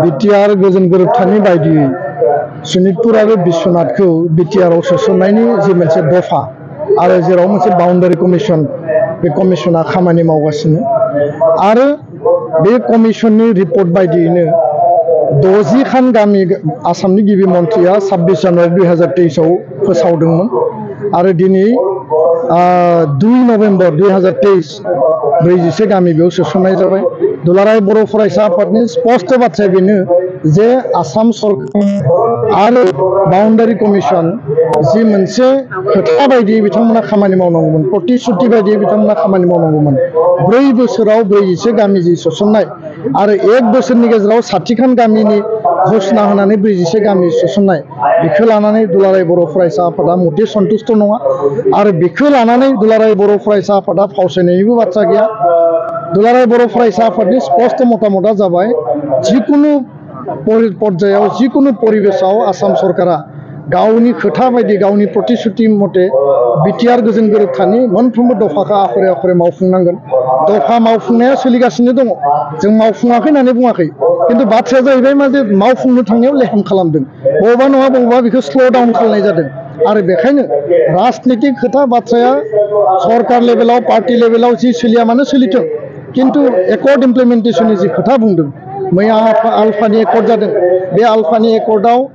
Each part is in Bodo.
बिटिआर गोजोन गोरोबथानि बायदियै सनितपुर आरो बिश्वनाथखौ बिटिआरआव सोसननायनि जि मोनसे दफा आरो जेराव मोनसे बाउन्डारि कमिसन बे कमिसना खामानि मावगासिनो आरो बे कमिसननि रिपर्ट बायदियैनो 60 खान गामि आसामनि गिबि मन्थ्रिया 26 जानुवारि 2023 आव फोसावदोंमोन आरो दिनै 2 नभेम्बर 2023 41 गामि बेयाव सोसननाय जाबाय। दुलाराय बर' फरायसा आफादनि स्पष्ट बाथ्राया बेनो जे आसाम सरकार आरो बाउन्डारि कमिसन जि मोनसे खोथा बायदियै बिथांमोना खामानि मावनांगौमोन, प्रतिश्रुति बायदियै बिथांमोना खामानि मावनांगौमोन। 4 बोसोराव 41 गामि जि सोसननाय आरो 1 बोसोरनि गेजेराव 60 खान गामिनि घोषणा होनानै 41 गामि सोसननाय, बेखौ लानानै दुलाराय बर' फरायसा आफादा मथे सन्तुष्ट नङा आरो बेखौ लानानै दुलाराय बर' फरायसा आफादा फावसायनायनिबो बाथ्रा गैया। दुलाराय बर' फरायसा आफादनि स्पष्ट मतामतआ जाबाय जिकुनु पर्यायाव जिकुनु परिबेशआव आसाम सरकारा गावनि खोथा बायदि गावनि प्रतिश्रुति मते बिटिआर गोजोन गोरोबथानि मोनफ्रोमबो दफाखौ आखरे आखरे मावफुंनांगोन। दफा मावफुंनाया सोलिगासिनो दङ, जों मावफुङाखै होननानै बुङाखै, किन्तु बाथ्राया जाहैबाय मा जे मावफुंनो थांनायाव लेहेम खालामदों, बबेबा नङा बबेबा बेखौ स्ल' डाउन खालामनाय जादों आरो बेखायनो राजनितिक खोथा बाथ्राया सरकार लेभेलाव पार्टी लेभेलाव जि सोलिया मानो सोलिथों, किन्तु एकर्ड इमप्लिमेन्टेसननि जि खोथा बुंदों, मैया आल्फानि एकर्ड जादों, बे आल्फानि एकर्डआव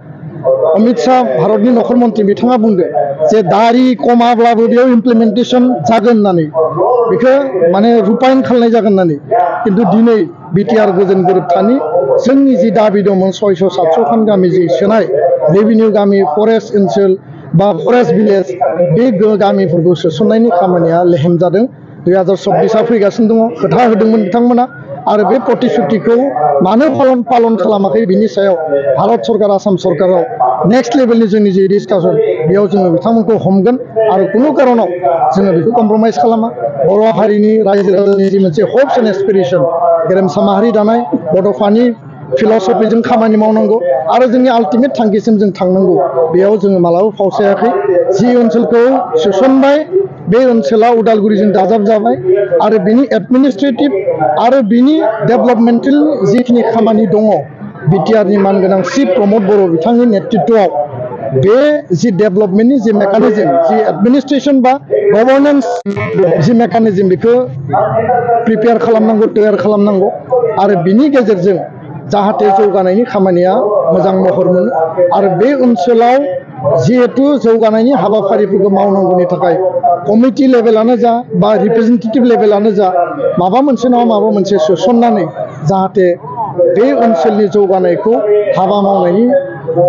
अमित शाह भारतनि नखर मन्त्रि बिथाङा बुंदों जे दारि कमाब्लाबो बेयाव इमप्लिमेन्टेसन जागोन होननानै, बेखौ माने रुपायन खालामनाय जागोन होननानै। किन्तु दिनै बिटिआर गोजोन गोरोबथानि जोंनि जि दाबि दंमोन 600-700 खान गामि जि सोनाय रेभिनिउ गामि, फरेस्ट ओनसोल बा फरेस्ट भिलेज, बे गामिफोरखौ सोसननायनि खामानिया लेहेम जादों। 2024 फैगासिनो दङ, खोथा होदोंमोन बिथांमोना आरो बे प्रतिश्रुतिखौ मानो पालन खालामाखै बिनि सायाव भारत सरकार आसाम सरकाराव नेक्स्ट लेभेलनि जोंनि जि डिसकासन बेयाव जोङो बिथांमोनखौ हमगोन आरो कुनु कारनाव जोङो बेखौ कम्प्रमाइज खालामा। बर' हारिनि रायजो राजानि जि मोनसे हप्स एन्ड एसपिरेसन, गेरेमसा माहारि दानाय बड'फानि फिलसफिजों खामानि मावनांगौ आरो जोंनि आल्टिमेट थांखिसिम जों थांनांगौ, बेयाव जोङो मालाबा फावसायाखै। जि ओनसोलखौ सोसनबाय बे ओनसोला उदालगुरिजों दाजाबजाबाय आरो बिनि एडमिनिस्ट्रेटिभ आरो बिनि डेभेलपमेन्टेल जिखिनि खामानि दङ बिटिआरनि मानगोनां चिफ प्रमद बर' बिथांनि नेतृत्वआव बे जि डेभेलपमेन्टनि जि मेकानिजम, जि एडमिनिस्ट्रेसन बा गभर्नेन्स जि मेकानिजम, बेखौ प्रिपेयार खालामनांगौ, तैयार खालामनांगौ आरो बिनि गेजेरजों जाहाथे जौगानायनि खामानिया मोजां महर मोनो आरो बे ओनसोलाव जिहेतु जौगानायनि हाबाफारिफोरखौ मावनांगौनि थाखाय कमिटि लेभेलानो जा बा रिप्रेजेन्टेटिभ लेभेलानो जा माबा मोनसे नङा माबा मोनसे सोसननानै जाहाथे बे ओनसोलनि जौगानायखौ हाबा मावनायनि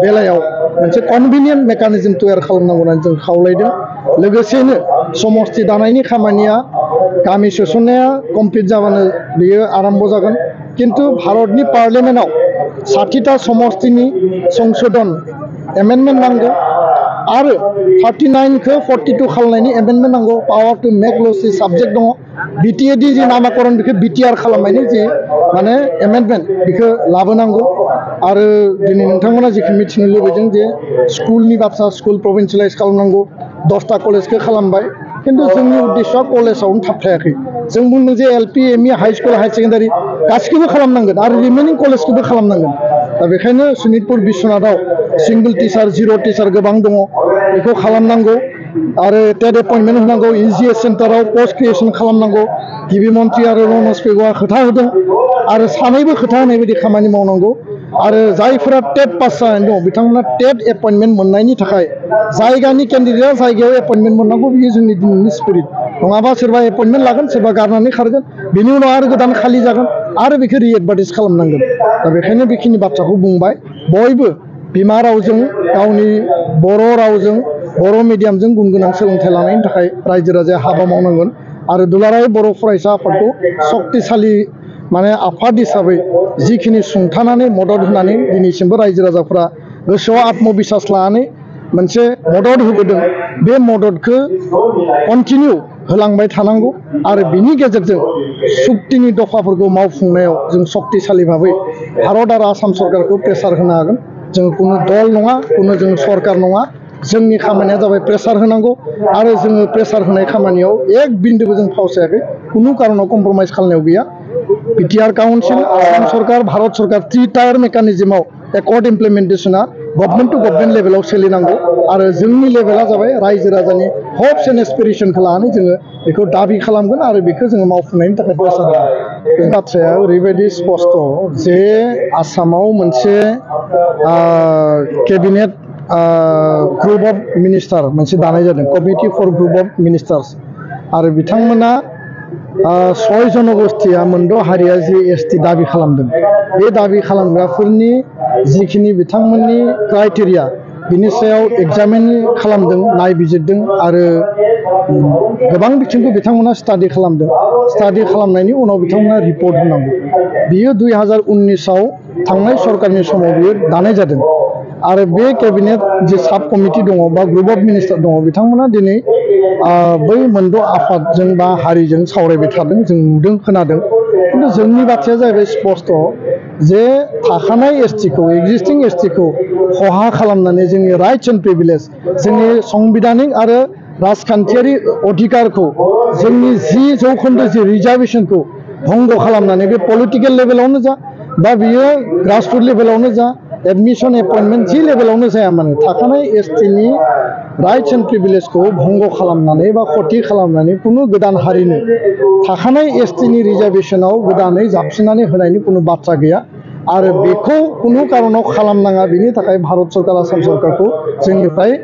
बेलायाव मोनसे कनभिनियेन्ट मेकानिजम तैयार खालामनांगौ होननानै जों खावलायदों। लोगोसेनो समस्ति दानायनि खामानिया गामि सोसननाया कमप्लिट जाबानो बेयो आरम्भ जागोन, किन्तु भारतनि पार्लियामेन्टआव 60टा समस्तिनि संशोधन एमेन्डमेन्ट नांगौ आरो 39खौ 42 खालामनायनि एमेन्डमेन्ट नांगौ। पावार टु मेक लस जि साबजेक्ट दङ, बिटिएडि जि नामाकरण बेखौ बिटिआर खालामनायनि जि माने एमेन्डमेन्ट बेखौ लाबोनांगौ आरो दिनै नोंथांमोना जिखौ मिथिनो लुबैदों जे स्कुलनि बाथ्रा, स्कुल प्रभिन्सियेलाइज खालामनांगौ, 10टा कलेजखौ खालामबाय, किन्तु जोंनि उद्देश्यआ कलेजावनो थाबथायाखै। जों बुंदों जे LP, ME, high school, higher secondary गासिखौबो खालामनांगोन आरो रिमेनिं कलेजखौबो खालामनांगोन। दा बेखायनो सनितपुर बिश्वनाथआव सिंगल टिचार, जिर' टिचार गोबां दङ, बेखौ खालामनांगौ आरो टेट एपइन्टमेन्ट होनांगौ, इजिएस सेन्टाराव पस्ट क्रिएसन खालामनांगौ। गिबि मन्त्रि आरो रनज पेगुआ खोथा होदों आरो सानैबो खोथा होनाय बायदि खामानि मावनांगौ आरो जायफोरा टेट पास जानानै दं बिथांमोना टेट एपइन्टमेन्ट मोननायनि थाखाय जायगानि केन्डिडेटआ जायगायाव एपइन्टमेन्ट मोननांगौ, बियो जोंनि दिनैनि स्पिरिट। नङाबा सोरबा एपइन्टमेन्ट लागोन, सोरबा गारनानै खारगोन, बेनि उनाव आरो गोदान खालि जागोन आरो बेखौ रिएडभार्टाइज खालामनांगोन। दा बेखायनो बेखिनि बाथ्राखौ बुंबाय। बयबो बिमा रावजों, गावनि बर' रावजों, बर' मिडियामजों गुन गोनां सोलोंथाइ लानायनि थाखाय रायजो राजाया हाबा मावनांगोन आरो दुलाराय बर' फरायसा आफादखौ सक्तिशालि माने आफाद हिसाबै जिखिनि सुंथानानै मदद होनानै दिनैसिमबो रायजो राजाफ्रा गोसोआव आत्मबिश्वास लानानै मोनसे मदद होबोदों, बे मददखौ कन्टिनिउ होलांबाय थानांगौ आरो बिनि गेजेरजों सुक्तिनि दफाफोरखौ मावफुंनायाव जों सक्तिशालि भाबै भारत आरो आसाम सरकारखौ प्रेसार होनो हागोन। जों कुनु दल नङा, कुनु जों सरकार नङा, जोंनि खामानिया जाबाय प्रेसार होनांगौ आरो जोङो प्रेसार होनाय खामानियाव एक बिन्दुबो जों फावसायाखै, कुनु कारनाव कम्प्रमाइज खालामनायाव गैया। बिटिआर काउन्सिल आसाम सरकार भारत सरकार 3 टायार मेकानिजमाव एकर्ड इमप्लिमेन्टेशना गभर्नमेन्ट टू गभर्नमेन्ट लेभेलाव सोलिनांगौ आरो जोंनि लेभेला जाबाय रायजो राजानि हप्स एन्ड एसपिरेसनखौ लानानै जोङो बेखौ दाबि खालामगोन आरो बेखौ जोङो मावफुंनायनि थाखाय प्रसार होगोन। बे बाथ्राया ओरैबायदि स्पष्ट जे आसामाव मोनसे केबिनेट ग्रुप अफ मिनिस्टार मोनसे दानाय जादों committee four group of minister's आरो बिथांमोना 6 जनगोष्ठीया मोनद' हारिया जि एसटि दाबि खालामदों बे दाबि खालामग्राफोरनि जिखिनि बिथांमोननि क्राइटेरिया बिनि सायाव एग्जामिन खालामदों नायबिजिरदों आरो गोबां बिथिंखौ बिथांमोना स्टाडि खालामदों स्टाडि खालामनायनि उनाव बिथांमोना रिपर्ट होनांगौ बियो 2019आव थांनाय सरकारनि समाव बियो दानाय जादों आरो बे केबिनेट जे साब कमिटि दङ बा ग्रुप अफ मिनिस्टार दङ बिथांमोना दिनै बै मोनद' आफादजों बा हारिजों सावरायबाय थादों जों नुदों खोनादों किन्तु जोंनि बाथ्राया जाहैबाय स्पष्ट जे थाखानाय एसटिखौ एक्जिस्टिं एसटिखौ खहा खालामनानै जोंनि राइट्स एन्ड प्रिभिलेज जोंनि संबिधानिक आरो राजखान्थियारि अधिकारखौ जोंनि 10 जौखोन्दो जि रिजार्भेसनखौ भंग खालामनानै बे पलिटिकेल लेभेलावनो जा बा बियो ग्रासरुट लेभेलावनो जा एडमिशन एपइन्टमेन्ट जि लेभेलावनो जाया मानो थाखानाय एसटिनि राइट्स एन्ड प्रिभिलेजखौ भंग खालामनानै बा खति खालामनानै कुनु गोदान हारिनो थाखानाय एसटिनि रिजार्भेसनाव गोदानै जाबसिननानै होनायनि कुनु बाथ्रा गैया आरो बेखौ कुनु कारनाव खालामनाङा बिनि थाखाय भारत सरकार आसाम सरकारखौ जोंनिफ्राय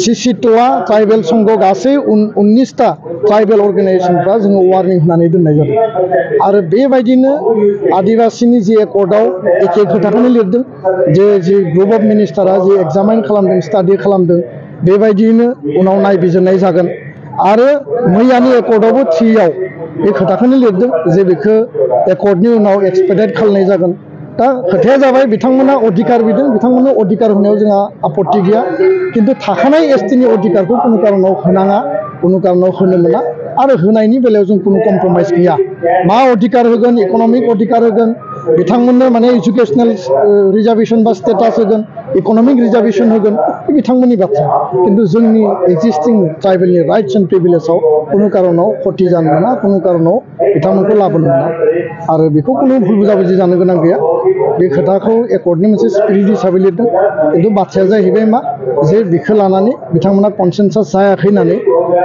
सिसिट'आ ट्राइबेल संघ गासै 19टा ट्राइबेल अर्गानाइजेशनफ्रा जोङो वार्निं होनानै दोननाय जादों आरो बेबायदिनो आदिबासिनि जि एकर्डआव एखे खोथाखौनो लिरदों जे जि ग्रुप अफ मिनिस्टारा जि एग्जामिन खालामदों स्टाडि खालामदों बेबायदियैनो उनाव नायबिजिरनाय जागोन आरो मैयानि एकर्डआवबो 3आव बे खोथाखौनो लिरदों जे बेखौ एकर्डनि उनाव एक्सपेक्टेड खालामनाय जागोन दा खोथाया जाबाय बिथांमोना अधिकार बिदों बिथांमोननो अधिकार होनायाव जोंहा आपत्ति गैया किन्तु थाखानाय एसटिनि अधिकारखौ कुनु कारनाव होनाङा कुनु कारनाव होनो मोना आरो होनायनि बेलायाव जों कुनु कम्प्रमाइज गैया मा अधिकार होगोन इकनमिक अधिकार होगोन बिथांमोननो माने एजुकेशनेल रिजार्भेसन बा स्टेटास होगोन इकनमिक रिजार्भेसन होगोन बे बिथांमोननि बाथ्रा किन्तु जोंनि एक्जिस्टिं ट्राइबेलनि राइट्स एन्ड प्रिभिलेजाव कुनु कारनाव खति जानो मोना कुनु कारनाव बिथांमोनखौ लाबोनो मोना आरो बेखौ कुनु भुल बुजाबुजि जानो गोनां गैया बे खोथाखौ एकर्डनि मोनसे स्पिरिट हिसाबै लिरदों किन्तु बाथ्राया जाहैबाय मा जे बेखौ लानानै बिथांमोना कनसेन्सास जायाखै होननानै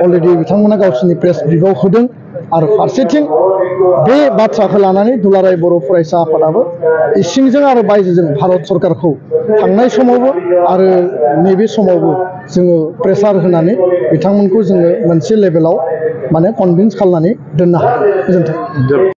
अलरेडि बिथांमोना गावसोरनि प्रेस ब्रिफआव होदों आरो फारसेथिं बे बाथ्राखौ लानानै दुलाराय बर' फरायसा आफादाबो इसिंजों आरो बायजोजों भारत सरकारखौ थांनाय समावबो आरो नैबे समावबो जोङो प्रेसार होनानै बिथांमोनखौ जोङो मोनसे लेभेलाव माने कनभिन्स खालामनानै दोननो हायो गोजोन्थों।